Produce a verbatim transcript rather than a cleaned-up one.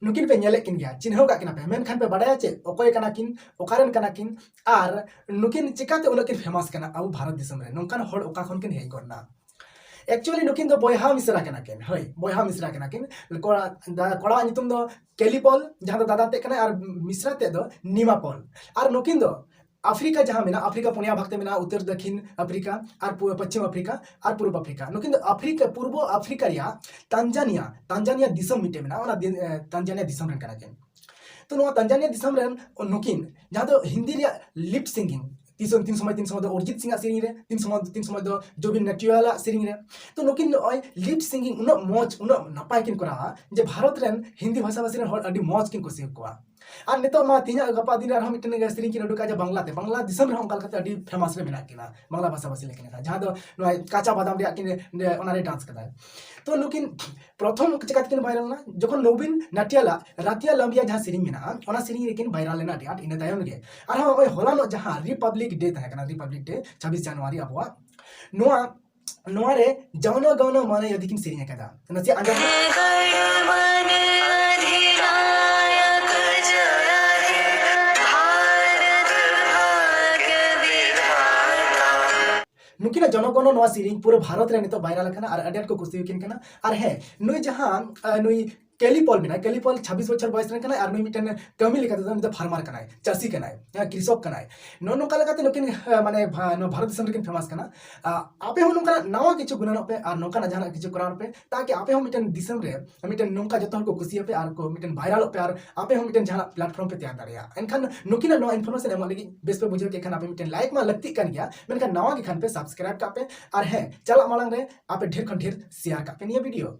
ᱱᱩᱠᱤᱱ ᱯᱮ ᱧᱮᱞᱮᱫ ᱠᱤᱱ ᱜᱮᱭᱟ, ᱪᱤᱱᱦᱟᱹᱣ ᱠᱟᱜ ᱠᱤᱱᱟ ᱯᱮ, ᱢᱮᱱᱠᱷᱟᱱ ᱯᱮ ᱵᱟᱰᱟᱭᱟ ᱪᱮᱫ, ᱚᱠᱚᱭ ᱠᱟᱱᱟ ᱠᱤᱱ, ᱚᱠᱟᱨᱮᱱ ᱠᱟᱱᱟ ᱠᱤᱱ, ᱟᱨ ᱱᱩᱠᱤᱱ ᱪᱤᱠᱟᱹᱛᱮ ᱩᱱᱟᱹᱜ ᱠᱤᱱ ᱯᱷᱮᱢᱟᱥ ᱠᱟᱱᱟ ᱟᱵᱚ ᱵᱷᱟᱨᱚᱛ ᱫᱤᱥᱚᱢ ᱨᱮ? ᱱᱚᱝᱠᱟᱱ ᱦᱚᱲ ᱚᱠᱟ ᱠᱷᱚᱱ ᱠᱤᱱ ᱦᱮᱡ ᱜᱚᱫ ᱮᱱᱟ? ᱮᱠᱪᱩᱭᱮᱞᱤ ᱱᱩᱠᱤᱱ ᱫᱚ ᱵᱚᱭᱦᱟ ᱢᱤᱥᱨᱟ ᱠᱟᱱᱟ ᱠᱤᱱ᱾ ᱦᱳᱭ, ᱵᱚᱭᱦᱟ ᱢᱤᱥᱨᱟ ᱠᱟᱱᱟ ᱠᱤᱱ᱾ ᱠᱚᱲᱟ, ᱫᱟ-, ᱠᱚᱲᱟᱣᱟᱜ ᱧᱩᱛᱩᱢ ᱫᱚ ᱠᱮᱞᱤᱯᱚᱞ, ᱡᱟᱦᱟᱸ ᱫᱚ ᱫᱟᱫᱟ ᱛᱮᱫ ᱠᱟᱱᱟᱭ, ᱟᱨ ᱢᱤᱥᱨᱟ ᱛᱮᱫ ᱫᱚ ᱱᱤᱢᱟᱯᱚᱞ᱾ ᱟᱨ ᱱᱩᱠᱤᱱ ᱫᱚ ᱟᱯᱷᱨᱤᱠᱟ ᱡᱟᱦᱟᱸ ᱢᱮᱱᱟᱜᱼᱟ, ᱟᱯᱷᱨᱤᱠᱟ ᱯᱩᱱᱭᱟ ᱵᱷᱟᱜᱽ ᱛᱮ ᱢᱮᱱᱟᱜᱼᱟ, ᱩᱛᱛᱚᱨ, ᱫᱚᱠᱷᱤᱱ ᱟᱯᱷᱨᱤᱠᱟ ᱟᱨ ᱯᱩ-, ᱯᱚᱪᱷᱤᱢ ᱟᱯᱷᱨᱤᱠᱟ ᱟᱨ ᱯᱩᱨᱩᱵᱽ ᱟᱯᱷᱨᱤᱠᱟ᱾ ᱱᱩᱠᱤᱱ ᱫᱚ ᱟᱯᱷᱨᱤᱠᱟ, ᱯᱩᱨᱵᱚ ᱟᱯᱷᱨᱤᱠᱟ ᱨᱮᱭᱟᱜ ᱛᱟᱱᱡᱟᱱᱤᱭᱟ, ᱛᱟᱱᱡᱟᱱᱤᱭᱟ ᱫᱤᱥᱚᱢ ᱢᱤᱫᱴᱮᱱ ᱢᱮᱱᱟᱜᱼᱟ, ᱚᱱᱟ ᱫᱤ-, ᱮ, ᱛᱟᱱᱡᱟᱱᱤᱭᱟ ᱫᱤᱥᱚᱢ ᱨᱮᱱ ᱠᱟᱱᱟ ᱠᱤᱱ᱾ ᱛᱚ ᱱᱚᱣᱟ ᱛᱟᱱᱡᱟᱱᱤᱭᱟ ᱫᱤᱥᱚᱢ ᱨᱮᱱ ᱱᱩᱠᱤᱱ, ᱡᱟᱦᱟᱸ ᱫᱚ ᱦᱤᱱᱫᱤ ᱨᱮᱭᱟᱜ ᱞᱤᱯ ᱥᱤᱝᱜᱤᱝ, ᱛᱤᱥ, ᱛᱤᱱ ᱥᱚᱢᱚᱭ, ᱛᱤᱱ ᱥᱚᱢᱚᱭ ᱫᱚ ᱚᱨᱤᱡᱤᱛ ᱥᱤᱝ ᱟᱜ ᱥᱮᱨᱮᱧ ᱨᱮ, ᱛᱤᱱ ᱥᱚᱢᱚᱭ, ᱛᱤᱱ ᱥᱚᱢᱚᱭ ᱫᱚ ᱡᱩᱵᱤᱱ ᱱᱟᱴᱤᱭᱟᱞ ᱟᱜ ᱥᱮᱨᱮᱧ ᱨᱮ᱾ ᱛᱚ ᱱᱩᱠᱤᱱ ᱱᱚᱜᱼᱚᱭ ᱞᱤᱯ ᱥᱤᱝᱜᱤᱝ ᱩᱱᱟᱹᱜ ᱢᱚᱡᱽ, ᱩᱱᱟᱹᱜ ᱱᱟᱯᱟᱭ ᱠᱤᱱ ᱠᱚᱨᱟᱣᱟ ᱡᱮ ᱵᱷᱟᱨᱚᱛ ᱨᱮᱱ ᱦᱤᱱᱫᱤ ᱵᱷᱟᱥᱟ ᱵᱷᱟᱥᱤ ᱨᱮᱱ ᱦᱚᱲ ᱟᱹᱰᱤ ᱢᱚᱡᱽ ᱠᱤᱱ ᱠᱩᱥᱤᱭᱟᱠᱚᱣᱟ᱾ ᱟᱨ ᱱᱤᱛᱚᱜ ᱢᱟ ᱛᱮᱦᱮᱧᱟᱜ ᱜᱟᱯᱟ ᱫᱤᱱ ᱨᱮ ᱟᱨᱦᱚᱸ ᱢᱤᱫᱴᱮᱱ ᱥᱮᱨᱮᱧ ᱠᱤᱱ ᱩᱰᱩᱠᱟ ᱡᱮ ᱵᱟᱝᱞᱟ ᱛᱮ, ᱵᱟᱝᱞᱟ ᱫᱤᱥᱚᱢ ᱨᱮᱦᱚᱸ ᱚᱱᱠᱟ ᱞᱮᱠᱟᱛᱮ ᱟᱹᱰᱤ ᱯᱷᱮᱢᱟᱥ ᱨᱮ ᱢᱮᱱᱟᱜ ᱠᱤᱱᱟ, ᱵᱟᱝᱞᱟ ᱵᱷᱟᱥᱟ ᱵᱷᱟᱥᱤ ᱞᱮᱠᱟᱱ ᱠᱟᱛᱷᱟ, ᱡᱟᱦᱟᱸ ᱫᱚ ᱱᱚᱣᱟ ᱠᱟᱪᱟ ᱵᱟᱫᱟᱢ ᱨᱮᱭᱟᱜ ᱠᱤᱱ, ᱚᱱᱟ ᱨᱮ ᱰᱟᱱᱥ ᱠᱟᱫᱟᱭ᱾ ᱛᱚ ᱱᱩᱠᱤᱱ ᱯᱨᱚᱛᱷᱚᱢ ᱪᱤᱠᱟᱹ ᱛᱮᱠᱤᱱ ᱵᱷᱟᱭᱨᱟᱞ ᱞᱮᱱᱟ? ᱡᱚᱠᱷᱚᱱ ᱱᱚᱵᱤᱱ ᱱᱟᱴᱤᱭᱟᱞ ᱟᱜ ᱨᱟᱛᱤᱭᱟ ᱞᱟᱢᱵᱤᱭᱟ ᱡᱟᱦᱟᱸ ᱥᱮᱨᱮᱧ ᱢᱮᱱᱟᱜᱼᱟ, ᱚᱱᱟ ᱥᱮᱨᱮᱧ ᱨᱮᱠᱤᱱ ᱵᱷᱟᱭᱨᱟᱞ ᱞᱮᱱᱟ ᱟᱹᱰᱤ ᱟᱸᱴ᱾ ᱤᱱᱟᱹ ᱛᱟᱭᱚᱢ ᱜᱮ ᱟᱨᱦᱚᱸ ᱱᱚᱜᱼᱚᱭ ᱦᱚᱞᱟᱱᱚᱜ ᱡᱟᱦᱟᱸ ᱨᱤᱯᱟᱵᱽᱞᱤᱠ ᱰᱮ ᱛᱟᱦᱮᱸ ᱠᱟᱱᱟ, ᱨᱤᱯᱟᱵᱽᱞᱤᱠ ᱰᱮ, ᱪᱷᱟᱵᱵᱤᱥ ᱡᱟᱱᱩᱣᱟᱨᱤ ᱟᱵᱚᱣᱟᱜ, ᱱᱚᱣᱟ, ᱱᱚᱣᱟ ᱨᱮ ᱡᱚᱱᱚ ᱜᱚᱱᱚ ᱢᱟᱱ ᱚᱫᱷᱤ ᱠᱤᱱ ᱥᱮᱨᱮᱧ ᱟᱠᱟᱫᱟ᱾ ᱱᱟᱥᱮᱭᱟᱜ ᱟᱸᱡᱚᱢ᱾ ᱱᱩᱠᱤᱱᱟᱜ ᱡᱚᱱᱚ ᱜᱚᱱᱚ ᱱᱚᱣᱟ ᱥᱮᱨᱮᱧ ᱯᱩᱨᱟᱹ ᱵᱷᱟᱨᱚᱛ ᱨᱮ ᱱᱤᱛᱚᱜ ᱵᱷᱟᱭᱨᱟᱞ ᱟᱠᱟᱱᱟ ᱟᱨ ᱟᱹᱰᱤ ᱟᱸᱴ ᱠᱚ ᱠᱩᱥᱤᱭᱟᱠᱤᱱ ᱠᱟᱱᱟ᱾ ᱟᱨ ᱦᱮᱸ, ᱱᱩᱭ ᱡᱟᱦᱟᱸ, ᱟᱸ, ᱱᱩᱭ ᱠᱮᱞᱤ ᱯᱚᱞ ᱢᱮᱱᱟᱭ, ᱠᱮᱞᱤ ᱯᱚᱞ ᱪᱷᱟᱵᱵᱤᱥ ᱵᱚᱪᱷᱚᱨ ᱵᱚᱭᱮᱥ ᱨᱮᱱ ᱠᱟᱱᱟᱭ ᱟᱨ ᱱᱩᱭ ᱢᱤᱫᱴᱮᱱ ᱠᱟᱹᱢᱤ ᱞᱮᱠᱟ ᱛᱮᱫᱚ ᱱᱩᱭ ᱫᱚ ᱯᱷᱟᱨᱢᱟᱨ ᱠᱟᱱᱟᱭ, ᱪᱟᱹᱥᱤ ᱠᱟᱱᱟᱭ, ᱦᱮᱸ, ᱠᱨᱤᱥᱚᱠ ᱠᱟᱱᱟᱭ᱾ ᱱᱚᱜᱼᱚ ᱱᱚᱝᱠᱟ ᱞᱮᱠᱟᱛᱮ ᱱᱩᱠᱤᱱ, ᱦᱮᱸ, ᱢᱟᱱᱮ ᱵᱷᱟ-, ᱱᱚᱣᱟ ᱵᱷᱟᱨᱚᱛ ᱫᱤᱥᱚᱢ ᱨᱮᱠᱤᱱ ᱯᱷᱮᱢᱟᱥ ᱠᱟᱱᱟ᱾ ᱟ, ᱟᱯᱮ ᱦᱚᱸ ᱱᱚᱝᱠᱟᱱᱟᱜ ᱱᱟᱣᱟ ᱠᱤᱪᱷᱩ ᱜᱩᱱᱟᱹᱱᱚᱜ ᱯᱮ ᱟᱨ ᱱᱚᱝᱠᱟᱱᱟᱜ ᱡᱟᱦᱟᱱᱟᱜ ᱠᱤᱪᱷᱩ ᱠᱚᱨᱟᱣ ᱯᱮ, ᱛᱟᱠᱤ ᱟᱯᱮ ᱦᱚᱸ ᱢᱤᱫᱴᱮᱱ ᱫᱤᱥᱚᱢ ᱨᱮ ᱢᱤᱫᱴᱮᱱ ᱱᱚᱝᱠᱟ ᱡᱚᱛᱚ ᱦᱚᱲ ᱠᱚ ᱠᱩᱥᱤᱭᱟᱯᱮ ᱟᱨ ᱠᱚ ᱢᱤᱫᱴᱮᱱ ᱵᱷᱟᱭᱨᱟᱞᱚᱜ ᱯᱮ ᱟᱨ ᱟᱯᱮ ᱦᱚᱸ ᱢᱤᱫᱴᱮᱱ ᱡᱟᱦᱟᱱᱟᱜ platform ᱯᱮ ᱛᱮᱭᱟᱨ ᱫᱟᱲᱮᱭᱟᱜᱼᱟ᱾ ᱮᱱᱠᱷᱟᱱ ᱱᱩᱠᱤᱱᱟᱜ ᱱᱚᱣᱟ information ᱮᱢᱚᱜ ᱞᱟᱹᱜᱤᱫ ᱵᱮᱥ ᱯᱮ ᱵᱩᱡᱷᱟᱹᱣ ᱠᱮᱫ ᱠᱷᱟᱱ ᱟᱯᱮ ᱢᱤᱫᱴᱮᱱ like ᱢᱟ ᱞᱟᱹᱠᱛᱤᱜ ᱠᱟᱱ ᱜᱮᱭᱟ, ᱢᱮᱱᱠᱷᱟᱱ ᱱᱟᱣᱟ ᱜᱮ ᱠᱷᱟᱱ ᱯᱮ subscribe ᱠᱟᱜ ᱯᱮ᱾ ᱟᱨ ᱦᱮᱸ, ᱪᱟᱞᱟᱜ ᱢᱟᱲᱟᱝ ᱨᱮ ᱟᱯᱮ ᱰᱷᱮᱨ ᱠᱷᱚᱱ ᱰᱷᱮᱨ share ᱠᱟᱜ ᱯᱮ ᱱᱤᱭᱟᱹ video᱾